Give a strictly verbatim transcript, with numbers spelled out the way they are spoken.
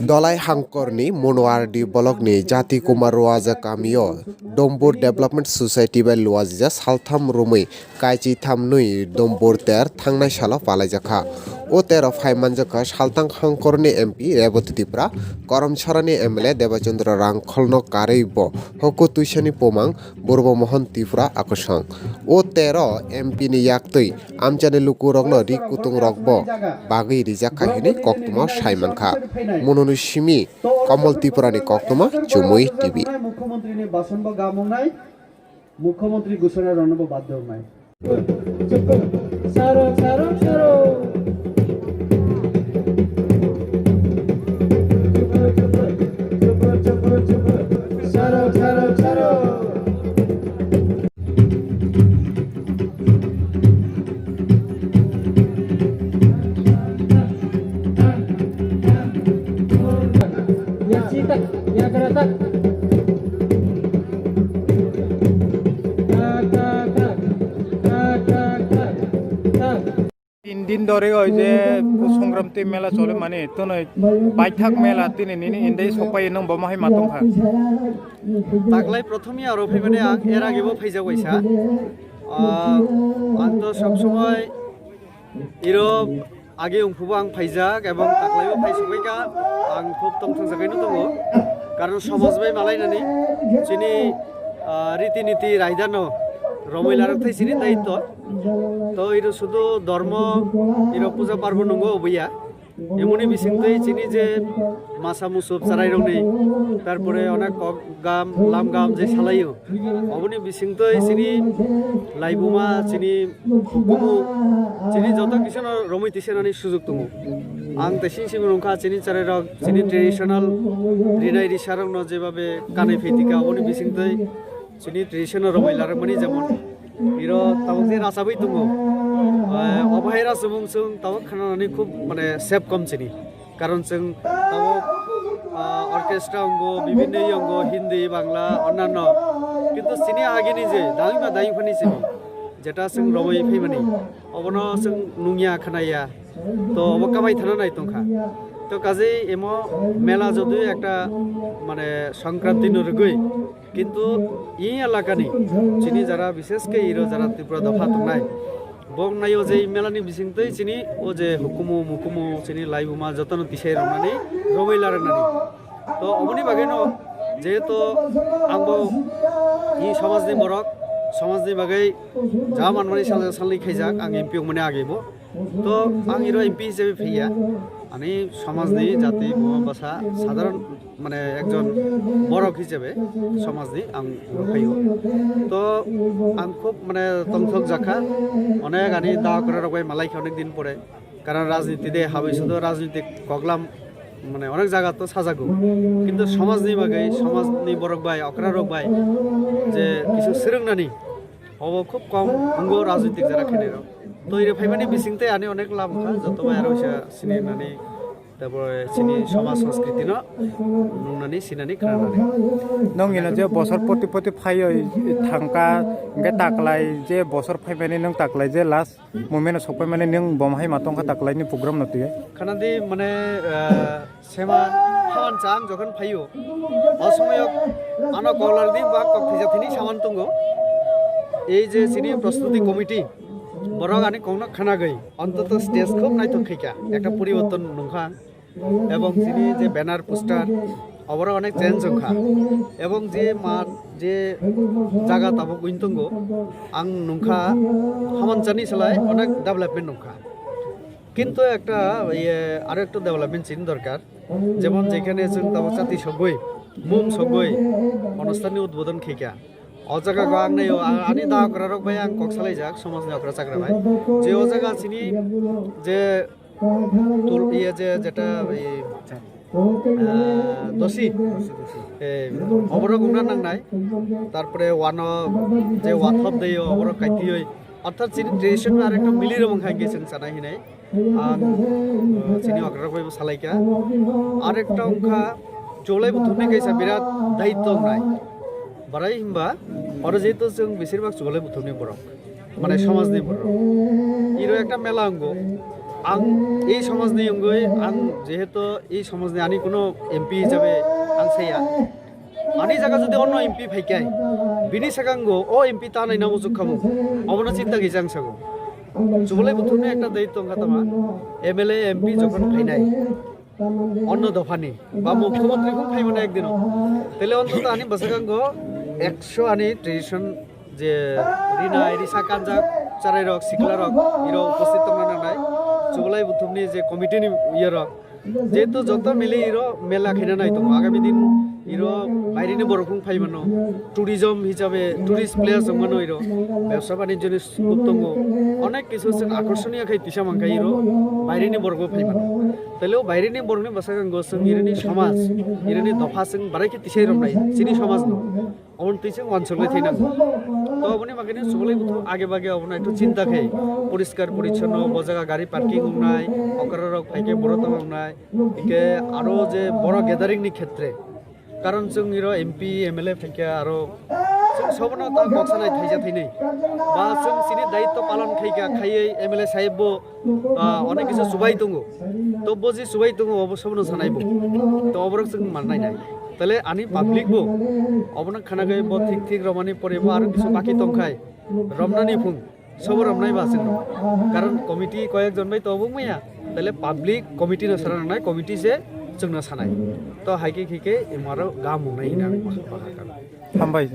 Dolai Hangkorni Monoardi Blockni Jati Kumar Roaja kamio Dombur Development Society bai luajija saltham romwi kaichi thamnwi Dombur ter thangnai salo palaijakha. O tero phai manjakha Saltang Hangkorni M P Reboti Tipra, Koromsarani M L A Debachandra Rangkholno karwi bo hoko twisani pumang Burbo Mohon Tipra akosong. O tero M P ni yaktwi amchani lukurokno ri kutung rokbo bagwi rijak khai hwnwi koktwma sai mankha. Mununi simi Komol Tripurani koktwma Chumui T V. Mukhyamantrini basanbo gamungnai, mukhyamantri gusana rwnabo baddo wngnai. Saro, saro, saro. Saro, saro, saro. Tin din dhori oi je Songram twi mela chole mani, twnwi paithak mela tini nini indai sokpai nang bo mahai matong kha. Taklai prothomya aro phaimani ang era gibo phaijak waisa. Ah, ang to sob somoi iro age ungphubo ang phaijak ebong taklaibo phai sokpai kha. Ang khub tongthong jagwi no tongo. Karon somaj bai malainani chini, ah, riti niti raidano romwi larok thai chini daitto. To iro sudu dormo, iro puja parbo nungo oboya. Emoni bisingtwi chini je masa musup charairokni, tarpore onek kok gam, lam gam je salaio. Oboni bisingtwi chini laibuma, chini hukumu, chini joto kisano romwi tisenani sujuk tongo. Ang tei sini simi rungkha chini charairok, chini traditional rinai risarokno jebabe kanwi phaitika, oboni bisingtwi chini traditional romwi larakmani jemon iro tabuk je rachagwi tongo. Eh, obo hai rachumung chwng tabuk khananani khub mane sep kom chini. Karon chwng tabuk, ah, orchestra wngo, bibinno wngo, Hindi, Bangla, onnanno. Kintu chini agini je dangma dangphani chini jeta chwng romwi phaimani, obono chwng nungya khanaya. To obo kabai thana nai tongkha. To kajei emo mela jodi ekta mane Songkranti no rwgwi, kintu i elakani chini jara bishesh khe iro jara Tripura dopha tongnai, bok naio je i melani bisingtwi chini o je hukumu mukumu chini laibuma jotono tisai rwnani romwi larwnani. To oboni bagwino jehetu angbo i somajni borok, somajni bagwi ja manmani sal salni khaijak ang M P wngmani agebo. To ang iro M P hisabe phiya, ani somajni jati buma bwsa sadharon mane ekjon borok hisabe somajni ang phaio. To ang khub mane tongthok jakha, onek ani da okra rok bai malai kha onek din pore. Karon rajniti de habwi sudo rajnitik koklam mane onek jaga to sajago. Kintu somajni bagwi, somajni borok bai, okra rok bai je kisu swrwngnani obo khub kom wngo rajnitik jara khainai rok. To ire phaimani bisingtwi ani onek lab wngkha, joto bai aro kisa sinirnani, tarpore chini somaj sanskriti no nungnani, sinani, khnanani. Nwng ino je bosor poti poti phaiwi thangkha, hwnkhe taklai je bosor phaimani nwng taklai je last moment o sokpai mani nwng bo hai ma tongkha taklaini program no twiwi. Khanadi mane, ah, Seman, hawan chang jokhon phaio, o somoyo ano kolar di ba kok thija thini saman tongo. Ei je chini prostuti committee, borok ani kokno khanagwi, ontoto stage khub naithok khaikha, ekta poriborton nungkha. Ebong chini je banner, poster, oborok onek change wngkha. Ebong je mat, je jaga tabuk wng tongo, ang nungkha haman chani salai onek development nungkha. Kintu ekta, iye, aro ekta development chini dorkar. Jemon jekhane chwng tabuk chati sogwi, mum sogwi, onusthanni udbodon khaikha. O jaga go ang naio, a-, ani da okra rok bai ang kok salaijak, somajni okra chakra bai. Je o jaga chini je tul-, iye je jeta, iye, ah, dosi. Eh, oborok wngna nangnai. Tarpore wano je wathop deio, oborok kaitiyoi. Orthat chini tradition bai arekta mili romong hai khe chwng sanai hinai. Ang, uh, chini okra rok bai bo salaikha. Arekta wngkha, cholai buthumni kaisa birat daitto wngnai. Barai himba, oro jehetu chwng besir bak cholai buthumni borok. Mane somajni borok. Iro ekta mela wngo. Ang ei somajni wngwi, ang jehetu ei somajni ani kuno M P hisabe ang saya. Ani jaga jodi onno M P phaikai, bini sakango o M P ta naina muchuk khamu, obono chinta kisa ang sago. Chubalai Buthumni ekta daitw wngkha tama, M L A, M P jokhon phainai, onno dophani ba mukhyamantri phung phaimano ekdino. Tele onto ani bwsakanggo ekso ani tradition je rinai risa kanjak charai rok sikla rok iro uposthit tongna nangnai Chubalai Buthumni je committee ni iye rok, jehetu joto mili iro mela khaina nai tongo, agami din iro baireni borok phung phai mano, tourism hisabe tourist place wng mano iro, bebsa banijyo ni scope tongo, onek kisu chwng akorsoniya khai tisa mankha iro baireni borok phai mano. Tele o baireni borokni bwsakanggo chwng irini somaj, irini dopha chwng barai khe tisai romnai chini somajno. Oboni twi se wansugwi thai nango. To oboni bagwi no Chubalai Buthum age bage obono ektu chinta khai, poriskar porichonno, bo jaga gari parking wngnai, okra rok phaikhe boro tama wngnai, hike aro je boro gathering ni khetre, karon chwng iro M P, M L A phaikhe aro chwng sobono ta kok sanai thaija thainwi, ba chwng chini daitw palon khaikha khaiwi M L A sahib bo ah, onek kisa chubai tongo. To bo je chubai tongo, obo sobono sanai bo. To oborok chwng mannai nai. Tale ani public bo obono khana khai bo thik thik romani pore bo aro kisa baki tongkhai. Romnani phung, sobo romnai ba chwng. Karon committee koyek jon bai to obo maya. Tale public committee no sana nangnai, committee se chwngno sanai. To hai khe khe khe imaro gam wngnai hinwi ang bahar kha. Hambai.